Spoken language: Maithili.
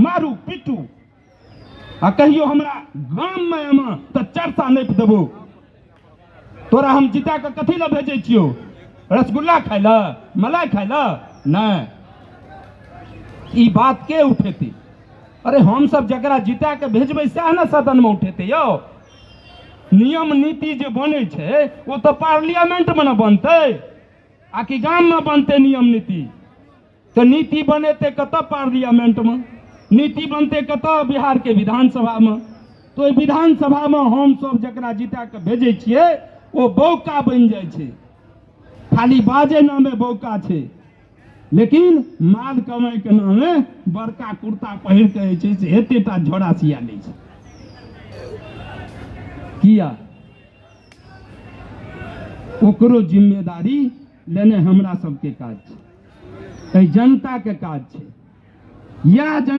मारू पीटू आ कहियो हमरा गाममे एमा तऽ चरसा नापि देबो। तोरा हम जिता कऽ कथी लए भेजै छियौ? रसगुल्ला खाय लए, मलाई खाय लए? नहि। ई बात के उठेतै? अरे हमसब जकरा जिता कऽ भेजबै सएह ने सदनमे उठेतै यौ। नियम नीति जे बनै छै ओ तऽ पार्लियामेंटमे ने बनतै, आ कि गाममे बनतै नियम नीति? तऽ नीति बनेतै कतऽ? पार्लियामेंटमे। नीति बनतै कतऽ? बिहारके विधानसभामे। तऽ ओहि विधानसभामे हमसब जकरा जिता कऽ भेजै छियै ओ बौका बनि जाइ छै। खाली बाजै नामे बौका छै, लेकिन माल कमाइके नामे बड़का कुर्ता पहिर कऽ जे छै से एतेटा झोरा सिया लै छै। किया? ओकरो जिम्मेदारी लेने हमरा सबके काज छै, एहि जनताके काज छै। इएह जन